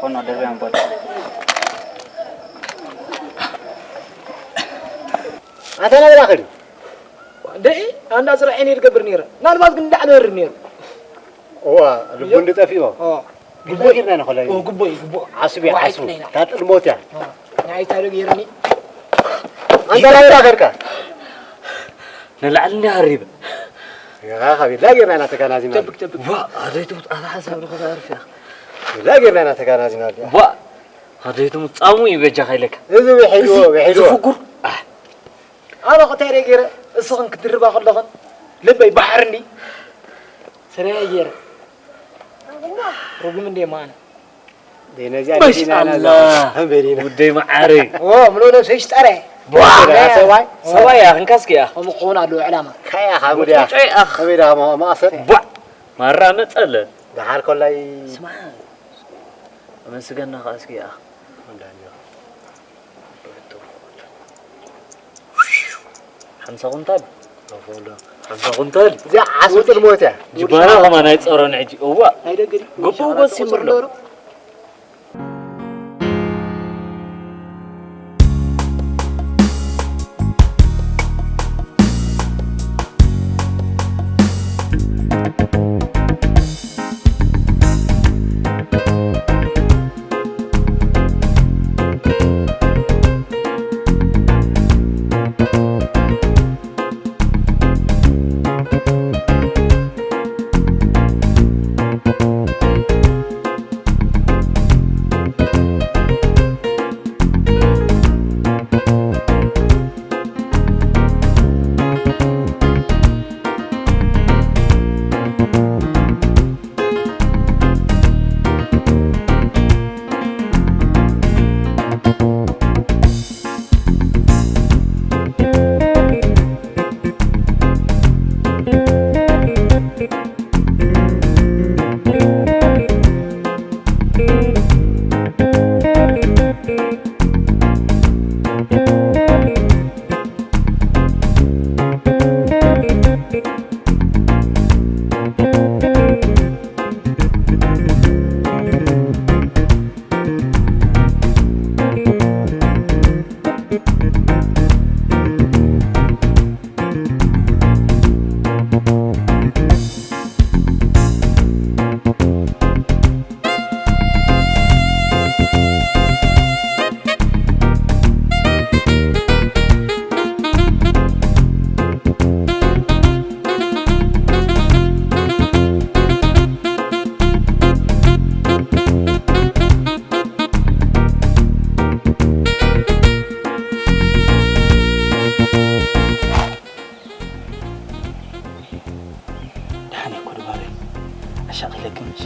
ኮኖ ደርቢያን ቦል ኣታ ናብራ ከዲ ደይ ኣንዳ ስራሐይ ነይ ዝገብር ነይረ። ናልባት ግን እንዳዕለ ወርድ ነይሩ። እዋ ልቡ እንድጠፊኦ ኦ ግቦ ጌርና ኢና ኮላይ ኦ ግቦ እዩ ግቦ ዓስቢ ዓስቢ ታጥል ሞት እያ። ናይ ታደግ ይርኒ ኣንዳ ናብራ ከድካ ንላዕሊ እንዲ ሃሪበ ያኻ ቢላ ጌርና ኢና ተጋናዚና። ጠብቅ ጠብቅ ዋ ኣደይ ትሙት ኣታ ሓሳብ ዶ ከዛ ኣርፍያ ቢላ ጌርና ኢና ተጋናዚና። ዋ ኣደይ ትሙት ጻሙ እዩ በጃኻ ኢለካ። እዚ ብሒድዎ ብሒድዎ ዝፍጉር ኣህ ኣነ ኸ እንታይ ደይ ገይረ እስኽን ክትድርባ ከለኽን ልበይ ባሕሪ እንዲ ስረያ ገይረ ርጉም እንዴ ማነ ነዚኣ በሽ ገዲና ኢና ኣላ እዛ። በሊና። ውደይ መዓረይ ኦ ምሎ ነብሰይ ሽጠረ ቧ! ሰዋይ ሰዋይ እያ ክንካስኪ እያ ከምኡ ክኸውን ኣለዎ ዕላማ ካያ ካብ ሙድያ ቁጭ እያ። ከመይ ደኣ ሞ- መቐሰር ቧ! ማራ መጸለ ደሓር ኮላይ ስማ ኣመስገና ከኣስኪ እያ ሓምሳ ኩንታል ሓምሳ ኩንታል እዚኣ ዓስቢ ጥልሞት እያ። ጅባና ከማ ናይ ጸሮን ሕጂ እዋ ናይ ደገ ድዩ? ግቡእ ወሲኑ ኣሎ። ደሓን እኮ ድባበይ ኣሻቒለክምሽ።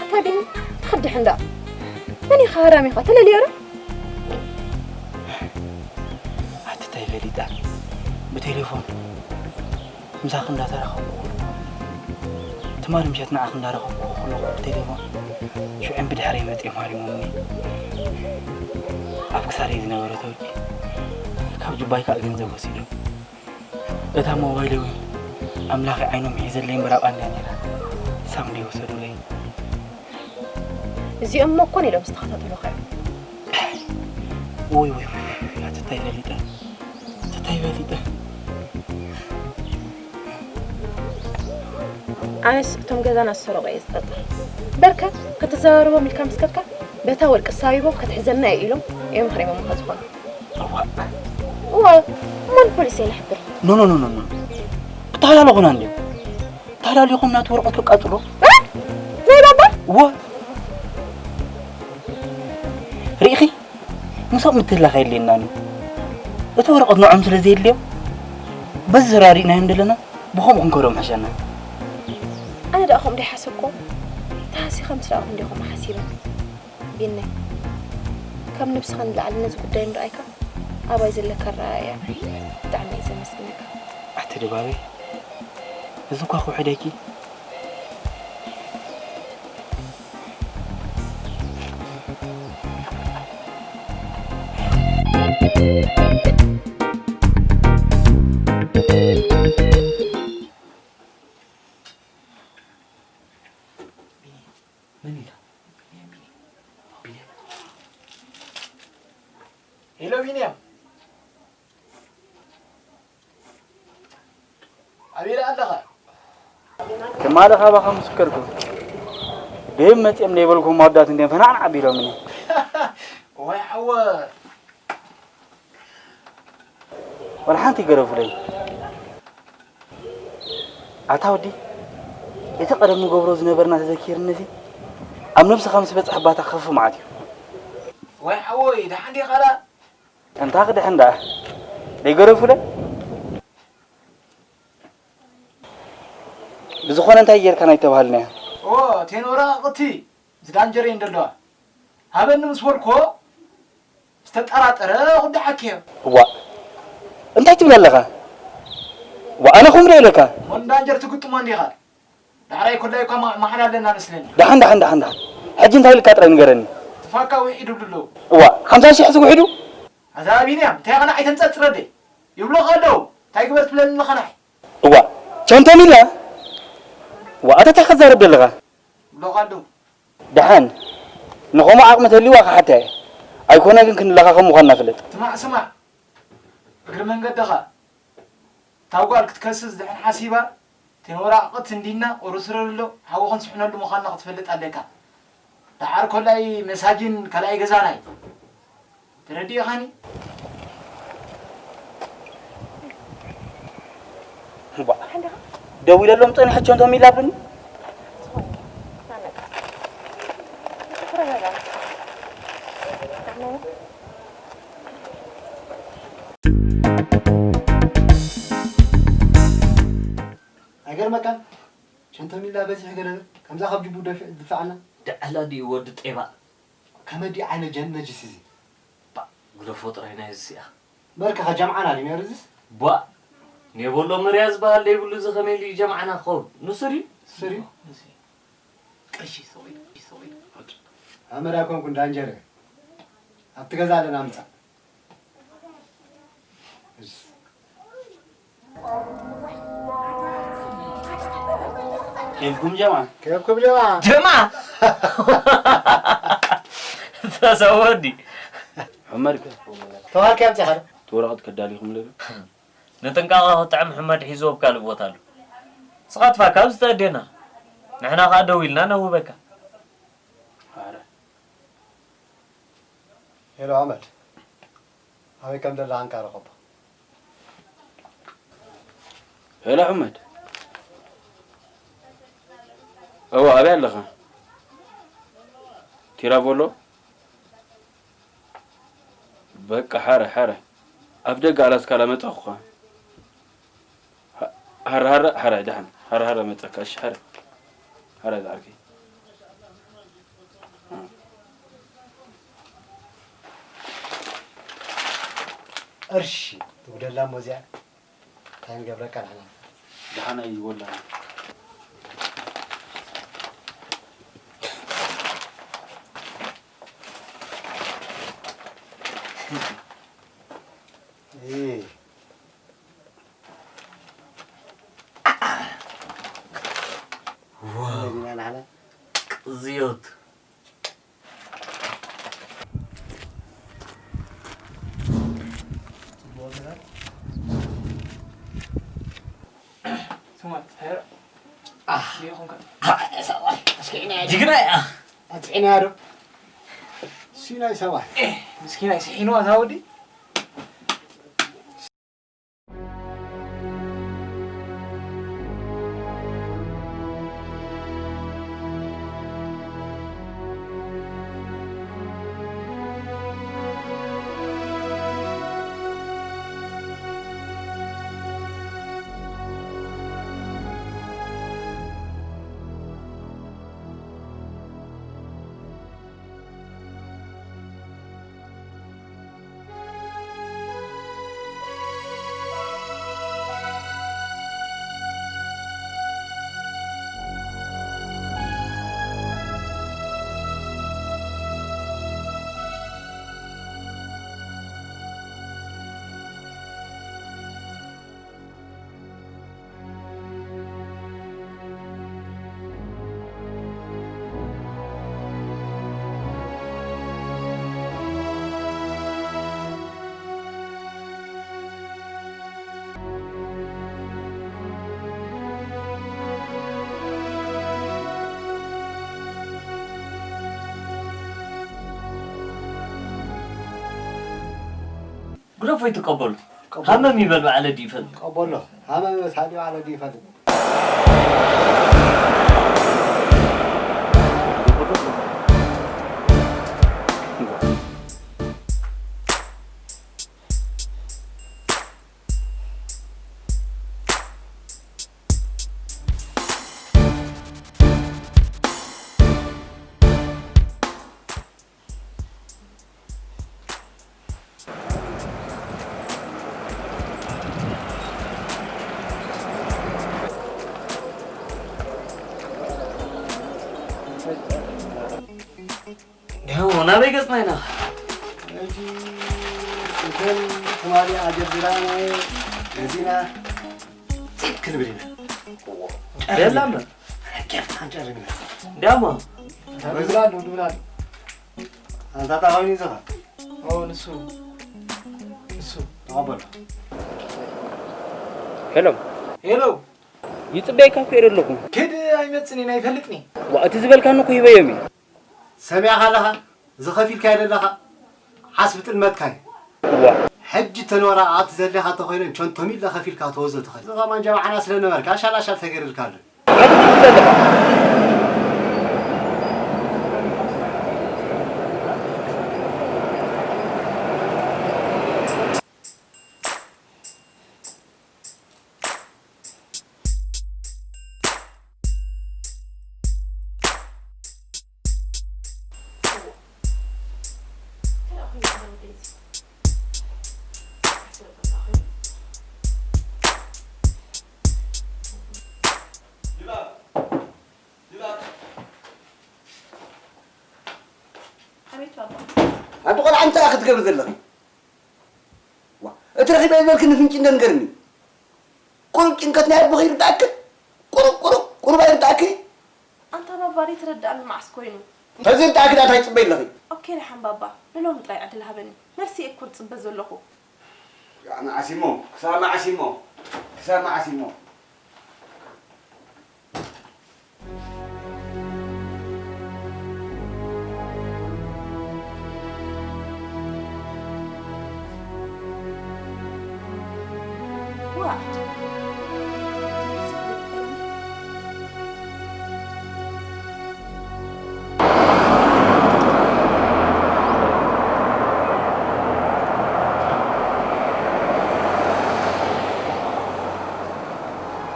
ኣታ ግን ትኽድሕ እንዳ መን ኢኻ ሃራም ኢኻ ተለልዮ ዶ? ኣቲ እንታይ ፈሊጣ ብቴሌፎን ምሳኺ እንዳተራኸብኩ ትማሊ ምሸት ንዓኺ እንዳረኸብኩ ከለኹ ብቴሌፎን ሽዑ ብድሕረይ መፂኦም ሃሪሞምኒ። ኣብ ክሳደይ ዝነበረ ወርቂ ካብ ጁባይ ከዓ ገንዘብ ወሲዶም። እታ ሞባይለይ እውን ኣምላኸይ ዓይኖም ሒዘለይ እምበር ኣብኣ እንድያ ነይራ። ሳም ድዩ ወሰዱለይ? እዚኦም እሞ ኮን ኢሎም ዝተኸታተሉኻ እዮም። ውይ ውይ ውይ፣ ኣቲ እንታይ ፈሊጠ? ኣቲ እንታይ ፈሊጠ? ኣነስ እቶም ገዛና ዝሰረቑ እየ ዝጠርጥር። በርከ ክትዘራረቦም ኢልካ ምስ ከድካ በታ ወርቂ ሳቢቦም ክትሕዘና እየ ኢሎም እዮም ኣኽሪሞምኻ ዝኾኑ። እዋ እዋ እሞ ንፖሊስ ኣይንሕብር። ኖ ኖ ኖ ኖ ኖ። ክተሃላለኹና እንድዮም። ተሃላሊኹም ናቱ ወረቐት ከቃጽሎ። እ? ናይ ባባ? እዋ ርኢኺ ምስኦም ምትህላኽ የድልየናን እዩ። እቲ ወረቐት ንዖም ስለ ዘየድልዮም በዚ ተራዲእናዮም ዘለና ብኸምኡ ክንከዶም ሕሸና። ኣነ ደኣ ከምኡ ደይሓሰብኮ ተሃሲኸ ምስ ረኣኹም ዲኹም ሓሲበ። ቢነይ፣ ካብ ነብስኻ ንላዕሊ ነዚ ጉዳይ ምርኣይካ ኣባይ ዘለካ ኣረኣእያ ብጣዕሚ እየ ዘመስግነካ። ኣቲ ድባበይ፣ እዚ እኳ ክውሕደኪ። መን ኢልካ? ኣበይ ደኣ ኣለኻ? ትማሊ ካባኻ ምስ ከድኩ፣ ደይብ መጺኦም ዘይበልኩም ኣወዳት እንድዮም ፈናዕናዕ ኣቢሎምኒ። ወይ ሓወ። ዋላ ሓንቲ ይገረፉለይ። ኣታ ወዲ፣ እቲ ቀደም ንገብሮ ዝነበርና ተዘኪርኒሲ፣ ኣብ ነብስኻ ምስ በጽሐ ባታ ክኸፍእ መዓት እዩ። ወይ ሓወይ፣ ደሓን ዲኻ ደኣ? እንታ ክድሕን ደኣ? ደይገረፉለይ? ብዝኾነ እንታይ ጌርካ ናይ ተባህልናዮ? ኦ፣ ቴን ወረቓቕቲ ምስ ዳንጀር እየን ዘለዋ። ሃበኒ ምስ በልኩዎ፣ ዝተጠራጠረ ኩሉ ሓኪዮ። ዋእ፣ እንታይ ትብል ኣለኻ? ዋእ፣ ኣነ ከምኡ ዶ ኢለካ? እሞ ንዳንጀር ትግጥሞ እንዲኻ? ዳሕራይ ኮላይ እኳ ማ-፣ ማሕላ ኣለና መስለኒ። ደሓን፣ ደሓን፣ ደሓን፣ ደሓን። ሕጂ እንታይ ኢልካ ጥራይ ንገረኒ። ትፋካ ውሒዱ ብሉ ኣለዉ። ዋእ፣ ሓምሳ ሽሕ ዝውሒዱ? ኣዛ ቢንያም፣ እንታይ ኸና ኣይተንጸጽረለይ? ይብሉኻ ኣለዉ። እንታይ ግበር ትብለኒ ኣለኻ ንዓይ? እዋ፣ ቸንቶሚላ? እዋ፣ ኣታ እንታይ ከዛርብ ዘለኻ? ብሎኻ ኣለዉ። ደሓን፣ ንኸምኡ ዓቕሚ ተልይዋ ክሓታ እየ። ኣይኮነ ግን ክንለኻኸም ምዃንና ፍለጥ። ስማዕ፣ ስማዕ። እግሪ መንገድኻ፣ እታ ጓል ክትከስስ ድሕን ሓሲባ፣ እተን ወራቕቕት እንዲና ቁርስርር ኣሎ፣ ሓዊ ክንስሕነሉ ምዃንና ክትፈልጥ ኣለካ። ደሓር ኮላይ መሳጅን ካልኣይ ገዛናይ። ተረዲእኻኒ? እባ፣ ደዊለሎም ጸኒሐ ቸንቶም ኢላብኒ። ኣይገርመካን? ሸንተሚላ በዚሑ ገለ ከምዛ ካብ ጅቡ ደፊዕ ዝድፍዓና። ደዕላ ድዩ ወዲ ጤባ? ከመዲ ዓይነት ጀን ነጅስ እዚ? ባ፣ ግደፎ ጥራይ ናይ እዚ ሲኣ። በርከ ከጀምዓና ድዩ ነይሩ እዚስ? ቧ፣ ኔቦሎ መርያ ዝበሃል ደይብሉ እዚ ከመይ ኢሉ ይጀምዓና ክኸውን? ንሱ ድዩ? ስሪ? ቅርሺ ሰው ኢሉ፣ ሰው ኢሉ። ኣመዳ ኮንኩን ዳንጀር። ኣብቲ ገዛ ኣለና ምጻእ። ኬፍኩም ጀማ? ኬፍኩም ጀማ? ጀማ? ተሰወዲ። ሑመድ ከ? ተዋልካ ያምጽኻ? እቲ ወረቐት ከዳሊኹም ለዶ? ንጥንቃቐ ክጥዕም ሑመድ ሒዝዎ ኣብ ካልእ ቦታ ኣሎ። ንስኻ ትፋ ካብዚ ተኣዴና። ንሕና ኸኣ ደው ኢልና ነውበካ። ኣረ። ሄሎ ኣሕመድ፣ ኣበይ ከም ዘለኻ እንካ ርኸቦ። ሄሎ ኣሕመድ። እወ፣ ኣበይ ኣለኻ? ቲራቮሎ? በቃ፣ ሓረ፣ ሓረ። ኣብ ደገ ኣላስካ ላመጻኹኻ። ሃረ ሃረ፣ ሓራይ ደሓን። ሃረ ሃረ መጸካ፣ እሺ፣ ሓረ። ሓራይ ዝዓርከይ። እርሺ፣ ትጉደላ እሞ እዚኣ። እንታይ ንገብረካ ንሕና? ደሓን ኣይወላን። እ። ዋው። ዲና ንዓና? ቅዝዮት። ስማ፣ ሄር። ኣህ። ዲኹም ከ? ኣህ፣ ሰብኣይ፣ ኣስኪዕና ዲና። ጅግና እያ። ኣጥዒና ዶ? ሲናይ ሰብኣይ። ኤህ፣ ምስኪናይ ስሒንዋ እዛ ወዲ። ደፎይ ትቀበሉ። ሃመም ይበል ባዕለ ዲፈል። ቀበሎ። ሃመም ይበል ሳዲ ባዕለ ዲፈል። ደው ናበይ ገጽና ኢና? እቲ እተን ትማሊ ኣጀርጅራና ገዚና ጺጥ ክንብል ኢና። የላ እምበር። ኬፍ ታንጨር ኢና። እንዲያማ። ድብላሉ፣ ድብላሉ። ኣንታ ታኻውን ይዘኻ? ኦ፣ ንሱ። ንሱ። ተቐበሎ። ሄሎ። ሄሎ። ይጽበየካ እኮ እየ ዘለኹ። ክድ ኣይመጽን እየ፣ ኣይፈልጥን እየ። ዋ፣ እቲ ዝበልካኒ እኮ ሂበዮም እየ። ሰሚዕኻ ኣለኻ? ዝኸፊልካዮ ዘለኻ ዓስቢ ጥልመትካ እዩ። ዋ። ሕጂ ተንወራ ኣብቲ ዘድልያኻ ተኾይነን ቸንቶም ኢለ ከፊልካ ተወዞ ትኽእል። እዚ ኸማን ጀማዓና ስለ ነበርካ ኣሻል ኣሻል ተገይርልካ ኣሎ። ኣቲ ትብለለኻ። ኣንቲ ቆልዓ እንታይ ክትገብሪ ዘለኺ? ዋ፣ እቲ ረኺበ ዝበልክኒ ፍንጭ እንደ ንገርኒ። ቁሩብ ጭንቀት ናይ ኣቦኺ ይርዳእክን? ቁሩብ፣ ቁሩብ፣ ቁሩብ ኣይርዳእክን? ኣንታ ባባ፣ ዘይትረድኣኒ መዓስ ኮይኑ? እንተዘይርዳእኪ ደኣ እንታይ ትጽበይ ኣለኺ? ኦኬ፣ ደሓን ባባ፣ ንሎሚ ጥራይ ዕድል ሃበኒ። መልሲ እየ እኮ ዝጽበ ዘለኹ። ክሳብ መዓስ እሞ? ክሳብ መዓስ እሞ? ክሳብ መዓስ እሞ?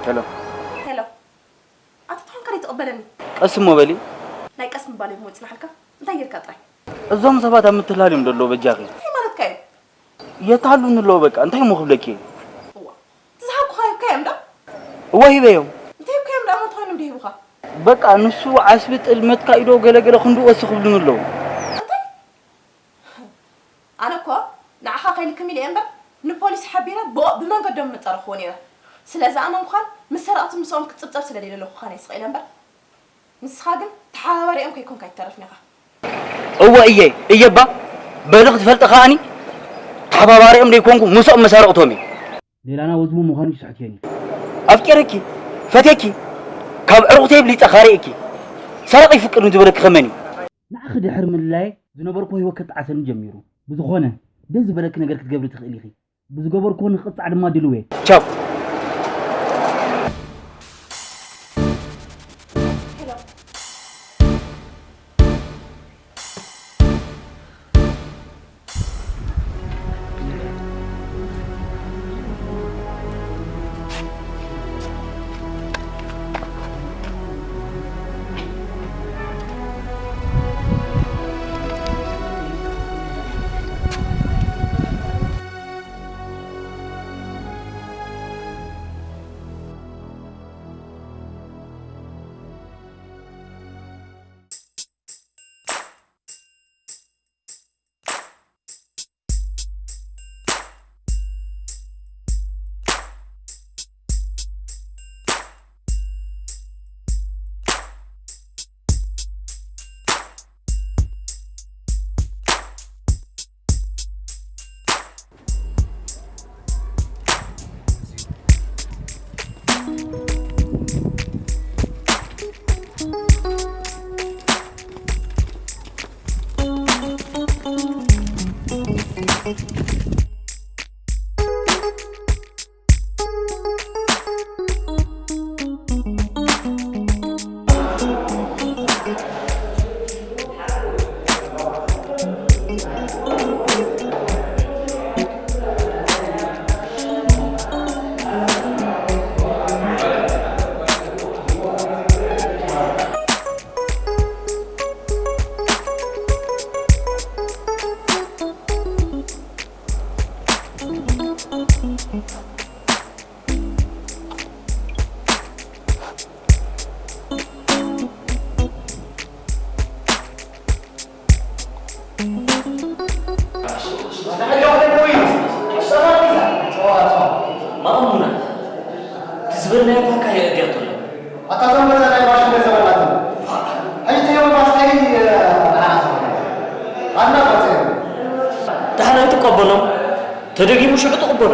ሄሎ። ሄሎ። ኣታ ተኾንካ ደይ ትቕበለኒ? ቀስ እሞ በሊ። ናይ ቀስ ምባል እሞ ይጽናሓልካ? እንታይ ጌርካ ጥራይ? እዞም ሰባት ኣብ ምትላል እዮም ዘለዉ በጃኺ። እንታይ ማለትካ እዩ? የታሉኒ ኣለዉ በቃ። እንታይ እሞ ክብለኪ እየ? እዋ። እቲ ዝሃብኩኻ ሂብካዮም ዶ? እወ ሂበዮም። እንታይ ሂብካዮም ደኣ? መን ተኾይኖም ዶ ሂቡኻ? በቃ ንሱ ዓስቢ ጥልመትካ እዩ ዶ ገለ ገለ ክንዱ ወሲ ክብሉኒ ኣለዉ። እንታይ? ኣነ እኮ ንዓኻ ከይልክም ኢለ እየ እምበር፣ ንፖሊስ ሓቢረ ብኦ-፣ ብመንገዶም ምጸረኽዎ ነይረ። ስለ ዝኣመንኩኻን ምስ ሰረቕቲ ምስኦም ክትጽብጸብ ስለ ዘይደለኹኻን እየ ስቕ ኢለ እምበር፣ ንስኻ ግን ተሓባባሪኦም ከይኮንካ ኣይትተርፍን ኢኻ። እወ እየ፣ እየባ። በሊ ክትፈልጢ ከኣኒ ተሓባባሪኦም ዘይኮንኩ ምስኦም መሳርቕቶም እየ። ሌላና ወዝቡ ምዃኑ ይስሕትየኒ። ኣፍቂረኪ፣ ፈትየኪ፣ ካብ ዕርቑተይ ብሊጸ ካርኤኪ። ሰረቕ ይፍቅር ንዝበለኪ ከመን እዩ? ንዓኺ ድሕሪ ምልላየ ዝነበርኩ ህይወት ከጣዕሰኒ ጀሚሩ። ብዝኾነ፣ ደስ ዝበለኪ ነገር ክትገብሪ ትኽእሊ ኢኺ። ብዝገበርኩዎ ንኽቕጻዕ ድማ ድልው እየ። ቻው። ማእሙና፣ እቲ ዝበልናዮ ፋካ የእድያቶ ኣሎ። ኣታ እዞም ገዛ ናይ ባሽንገ ዘበናት። ኣይተዮም ባስታይ፣ ኣና ዘበና። ኣና ባስታይ። ደሓን ኣይትቀበሎም። ተደጊሙ ሽዑ ትቕበሎ።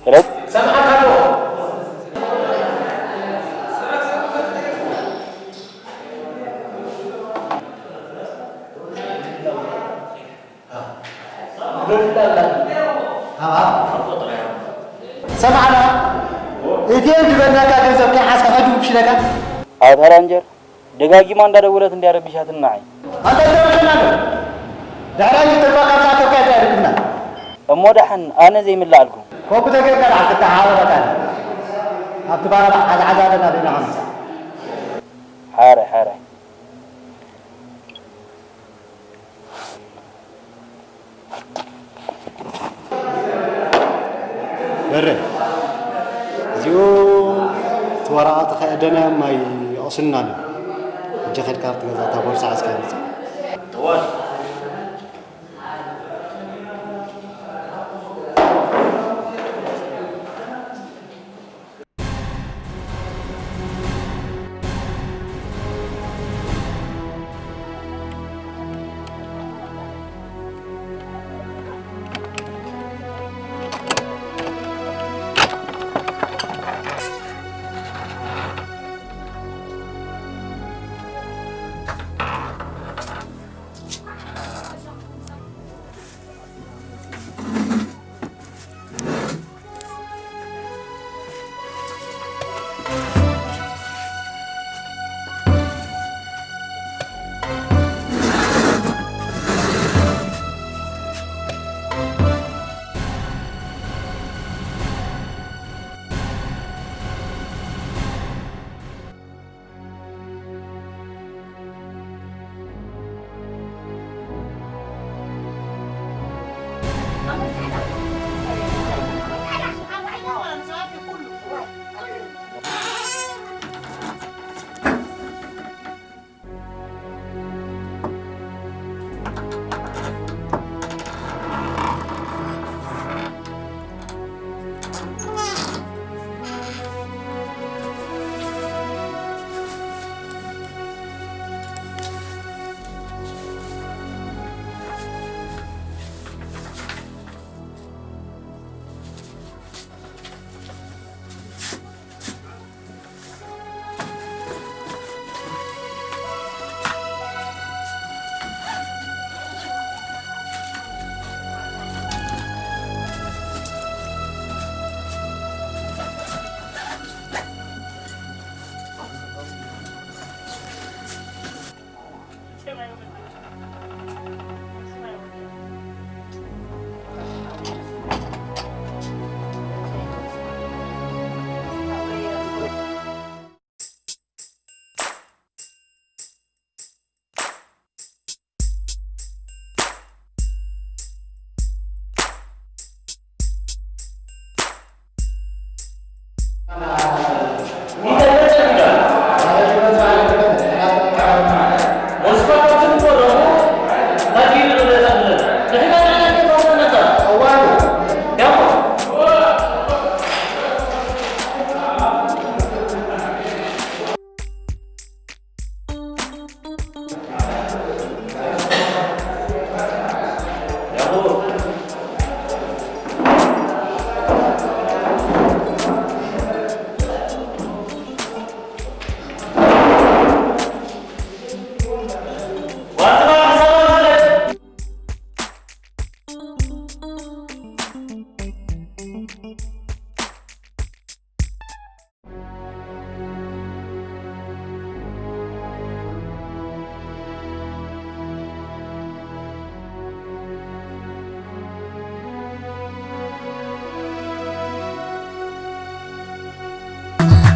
ሄሎ። ሰምዓካ ኣለኹ። ሰምዓና፣ እቲ ዝደለናካ ገንዘብ ከይሓዝካ ከይዱ ክሽለካ። ኣታ ራንጀር፣ ደጋጊማ እንዳደወለት እንድያ ረቢሻትና። ኣይ። ኣንታ ተረፈና ዶ? ድሕራይ ዝተፋ ካብ ዝኣተካ ኣይተዕርፍና። እሞ ደሓን ኣነ ዘይምልኣልኩም። ኮኩ ተገርካ ደኣ ክትተሓባበረካ። ኣብቲ ባረባ ሓዝሓዝ ኣለና ዲና ከምሳ። ሓራይ፣ ሓራይ። በረ፣ እዚኡ እቲ ወረቓቕቲ ከየደናዮ ማይ ይቕስና ኣሎ። ሕጂ ከድካ ኣብቲ ገዛ እታ ቦርሳ ሒዝካ ምጽእ።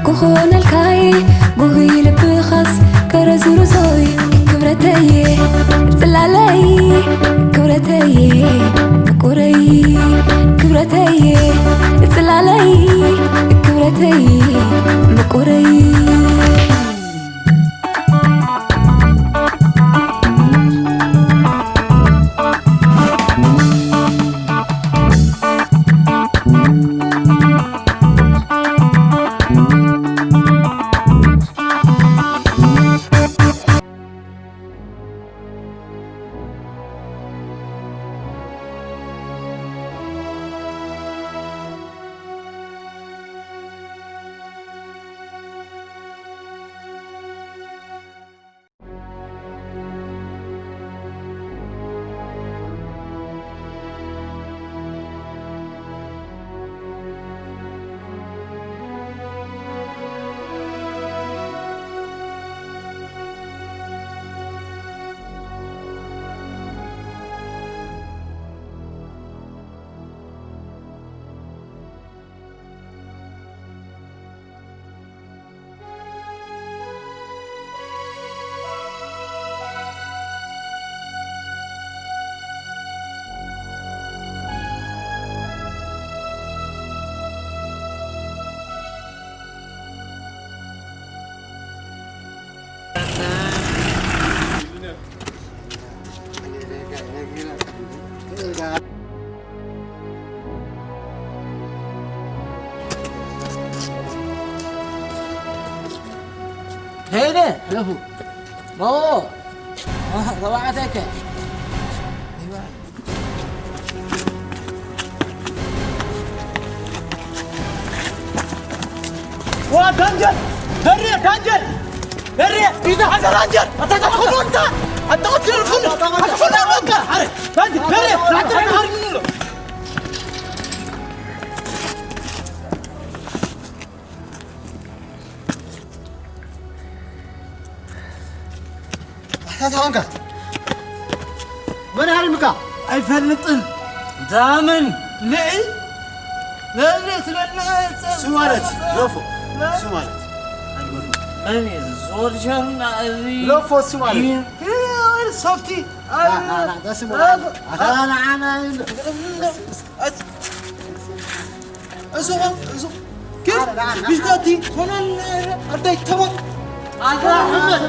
ክኾነልካይ ውይ ልብኻስ ከረዝርዞይ ክብረተየ ጽላለይ ክብረተየ ምቁረይ ክብረተየ ጽላለይ ክብረተየ ምቁረይ። هيدي لفو. بابا. تبعتك. وا دانجر. بري دانجر. بري. إذا هذا دانجر. أنت تدخل أنت. أنت تدخل. تدخل أنت. بري. دانجر. بري. لا تدخل. ኣታ ተኾንካ መን ሃሪምካ? ኣይፈልጥን። ዳምን ንዒ ንዒ ስለና እሱ ማለት ሎፎ እሱ ማለት መን እዩ ዝወርሸርና እዚ ሎፎ እሱ ማለት እዩ። ሶፍቲ ና ና ና ደስ ይበል። ኣታ ንዓና እሱ እሱ ግን ቢሽታቲ ሆኖን ኣርዳይ ተቦ ኣታ ሕመድ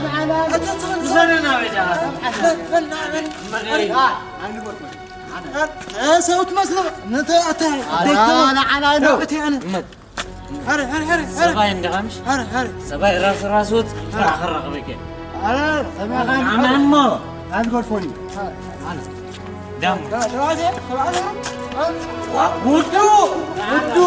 ኣታ ተቦ ዘነና ቤዳ ሰው ትመስሎ ነተ ኣታ ኣርዳይ ተቦ ኣታ ኣነ ሕመድ ኣረ ኣረ ኣረ ኣረ ሰባይ እንደኸምሽ ኣረ ኣረ ሰባይ ራስ ራስዎት ስራሕ ክረኽበከ ኣረ ሰማኻ ኣማሞ ኣልጎልፎኒ ኣረ ኣረ ዳም ተባዜ ተባዜ ውዱ ውዱ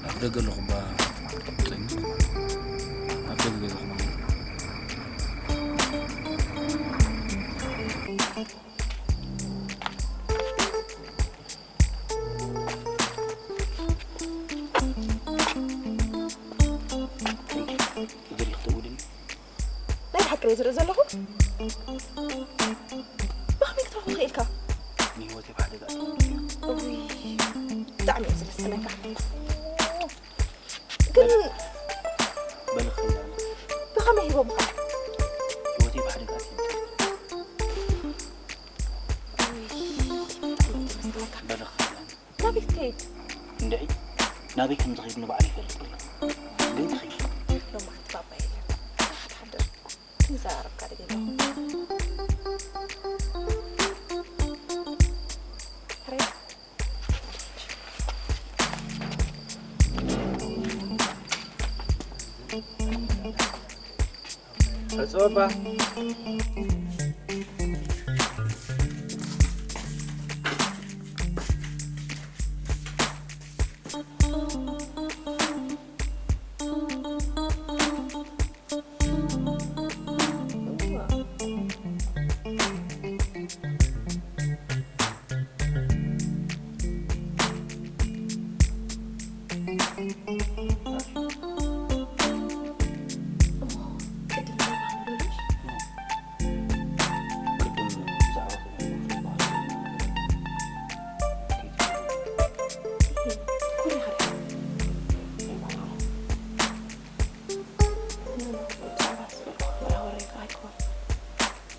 ኣብ ደገ ኣለኹ እባ። ኣብ ደገ ገዛኹም ኣለኹ። ይደሊ ክትደውልኒ? ናይ ብሓቂ እየ ዝርኢ ዘለኹ። ብኸመይ ክትረኽቦ ክኢልካ? ንህይወተይ ብሓደጋ ኣእትዎ። እውይ፣ ብጣዕሚ እየ ዝመስለካ። ግን በልኽ እንዳለ። ብኸመይ ሂቦምኻ? ህይወተይ ብሓደጋ ኣእትዎ። እውይ፣ ብጣዕሚ እየ ዝመስለካ። በልኽ እንዳለ። ናበይ ትኸይድ? እንድዒ፣ ናበይ ከም ዝኸይድ ንባዕሉ ይፈልጥ ኣሎ። ግን ትኸይድ። ሎማዓንቲ ባባ የለን። ሓድሓደ ክንዘራረብ ካደገ ኣለኹ። ሕራይ። ሕጽበባ።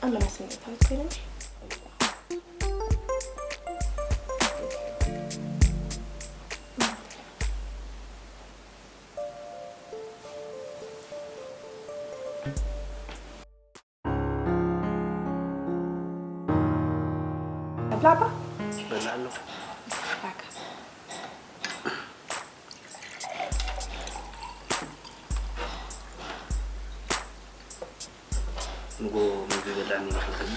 ኣመና ስምዒታዊት ኮይነ እምበር። ኣብላባ በላ ኣለኹ። ባካ። ንጎ ምግቢ በላዕኒ ይልክልክኒ።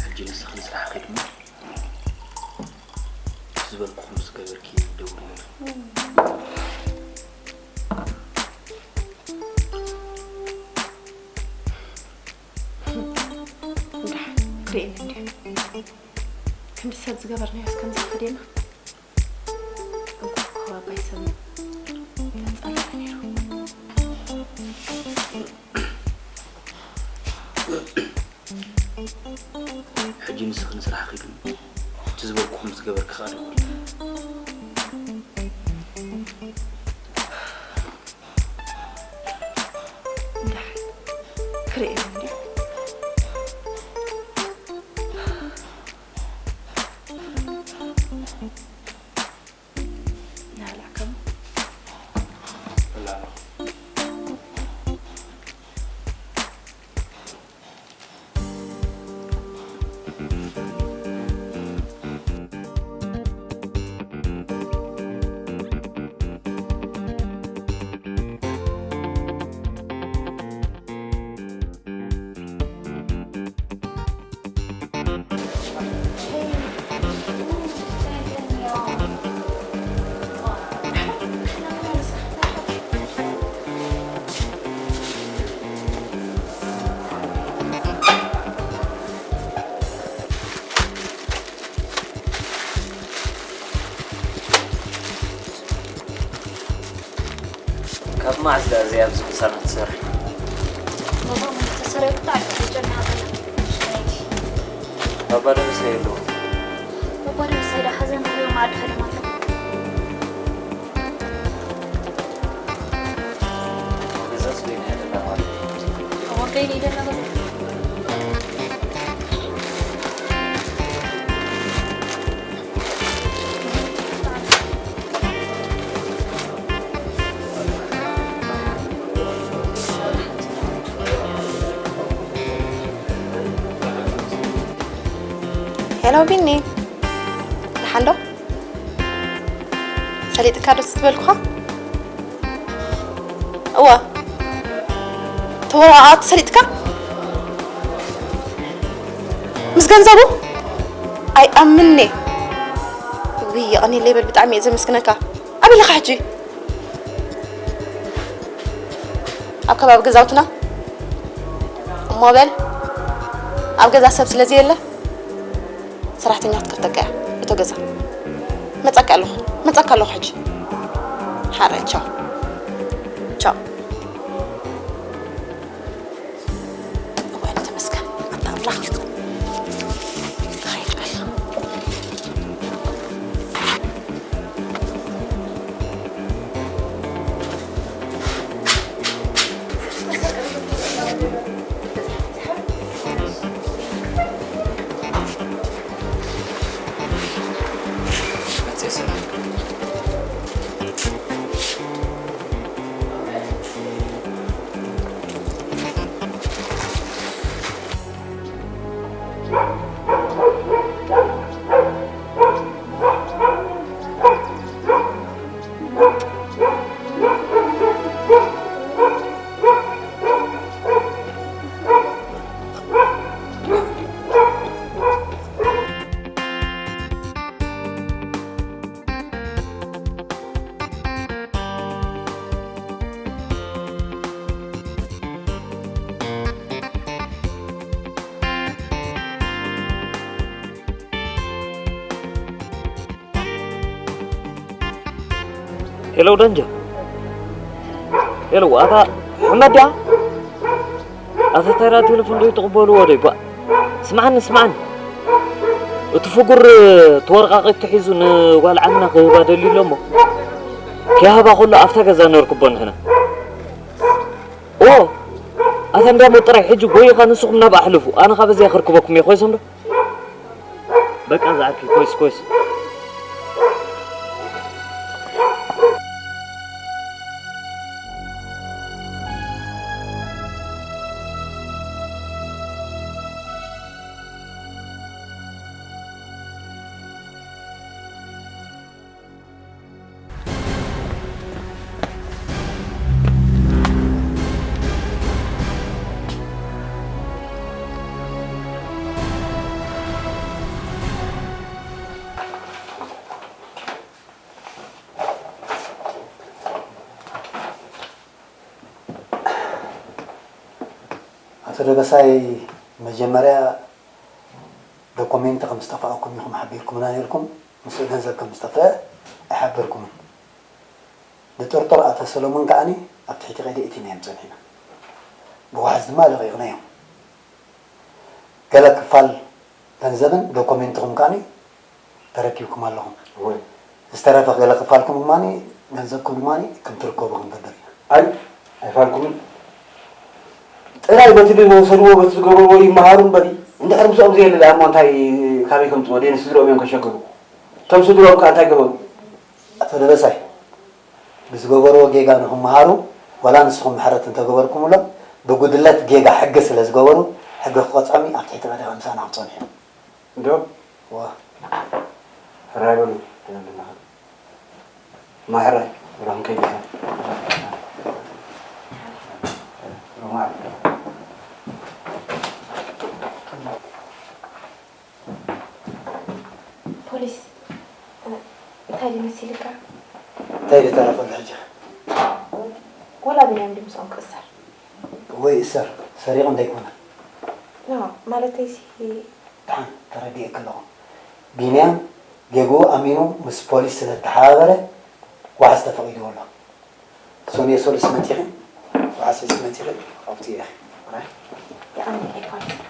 ሕጂ ንስኺ ንስራሕ ኺድሞ ዝበልኩኹም ምስ ገበርኪ ደውልለይ። እንዳ ክርእየኒ እንድዩ። ክንዲ ሰብ ዝገበርናዮስ ከምዚ ክኸደና? እንኳን ክባባይ ሰብ ተጻልፈ ነይሩ። ሕጂ ንስኺ ንስራሕ ኺዱ እቲ ዝበልኩኹም ዝገበርኪ ኸኣ ደውል። እንዳ ክርእየኒ እንድዩ። ናብላዕ ከሙ ካብ መዓስ ደኣ እዚ ኣብዚ ቅሳነት ትሰርሒ? ባባ፣ ተሰሪቑ ብጣዕሚ ተጨኒቐ ኣለኹ። ሽማይት። ባባ ደበሳይ ኣለዉ። ባባ ደበሳይ ደኣ ሓዘን ክብሎም ዓዲ ከይዶም ኣለዉ። ገዛስ በይና እያ ደላ ማለት እዩ። እወ፣ በይነይ ደላ በሉ። ሄሎ ቢኒ፣ ደሓን ዶ? ሰሊጥካ ዶ ዝበልኩኻ? እወ። ተወረቓቕቲ ሰሊጥካ? ምስ ገንዘቡ? ኣይኣምን'የ። ውይ፣ የቐንየለይ በል፣ ብጣዕሚ እየ ዘመስግነካ። ኣበይ ኣለኻ ሕጂ? ኣብ ከባቢ ገዛውትና? እሞ በል፣ ኣብ ገዛ ሰብ ስለ ዘየለ፣ ሰራሕተኛ ክትከፍተካ እያ። እቶ ገዛ። መጻካ ኣለኹ። መጻካ ኣለኹ ሕጂ። ሓራይ፣ ቻው። ቻው። እዋይ፣ ተመስገን። ኣታ ኣምላኽ። ክኸይድ በል። ሄሎ ደንጀ። ሄሎ፣ ኣታ ሕመድ ድያ? ኣታ ታይራ ቴሌፎን ዶ ይትቕበልዎ ዶ ይጓ? ስምዓኒ፣ ስምዓኒ። እቲ ፍጉር እቲ ወረቓቕቲ ሒዙ ንጓል ዓምና ክህባ ደልዩ ኣሎ እሞ። ያህባ ከሎ ኣብታ ገዛ ነርኩቦ ንሕና። ኦ፣ ኣታ እንዳሞ ጥራይ ሕጂ ጎይኻ ንስኹም ናብ ኣሕልፉ። ኣነ ካብ እዚኣ ከርክበኩም እየ፣ ኮይሶም ዶ? በቃ ዝዓርኪ፣ ኮይስ፣ ኮይስ። ኣቶ ደበሳይ፣ መጀመርያ ዶኮሜንት ከም ዝጠፋኣኩም ኢኹም ሓቢርኩምና ነይርኩም። ምስኡ ገንዘብ ከም ዝጠፍአ ኣይሓበርኩምን። ዝጥርጠር ኣቶ ሰሎሞን ከኣኒ ኣብ ትሕቲ ቀይዲ እቲናዮም ጸኒሕና። ብዋሕዚ ድማ ለቒቕናዮም። ገለ ክፋል ገንዘብን ዶኮሜንትኹም ከኣኒ ተረኪብኩም ኣለኹም። እወ። ዝተረፈ ገለ ክፋልኩም ድማ ገንዘብኩም ድማ ከም ትርከቡ ክንገብር ኢና። ኣይ፣ ኣይፋልኩምን። ጥራይ በቲ ዝወሰድዎ፣ በቲ ዝገበርዎ ይመሃሩ እምበሪ፣ እንድሕር ምስኦም ዘየለ ደኣ እሞ እንታይ፣ ካበይ ከምጽዎ? ደን ስድርኦም እዮም ከሸግሩ። እቶም ስድርኦም ከኣ እንታይ ገበሩ? ኣቶ ደበሳይ፣ ብዝገበርዎ ጌጋ ንኽመሃሩ፣ ዋላ ንስኹም ምሕረት እንተገበርኩምሎም፣ ብጉድለት ጌጋ ሕጊ ስለ ዝገበሩ፣ ሕጊ ክቐጽዖም እዩ፣ ኣብ ትሕቲ ቀደጋ ምሳና ክጸንሑ እዮም። እንዶ? ዋ። ሕራይ በሉ፣ ደንብና። ማሕራይ፣ ብራም ከይድካ። ሮማ። ፖሊስ፣ እ፣ እንታይ ድዩ መሲልካ? እንታይ ድዩ ተረፈሉ ሕጂ? ወላ ቢንያም ድዩ ምስኦም ክእሰር? ወይ እሰር፣ ሰሪቑ እንዳይኮነ። ኖ፣ ማለተይሲ፣ ደሓን ተረዲኤኪ ኣለኹ። ቢንያም ጌግኡ ኣሚኑ ምስ ፖሊስ ስለ እተሓባበረ ዋሕስ ተፈቒድዎ ኣሎ። ሰኑየ ሰሉስ መጺኺ፣ ዋሕስ ሒዝኪ መጺኺ ኣብቲ ኢኺ። ራይ? የቐንየለይ ፖሊስ።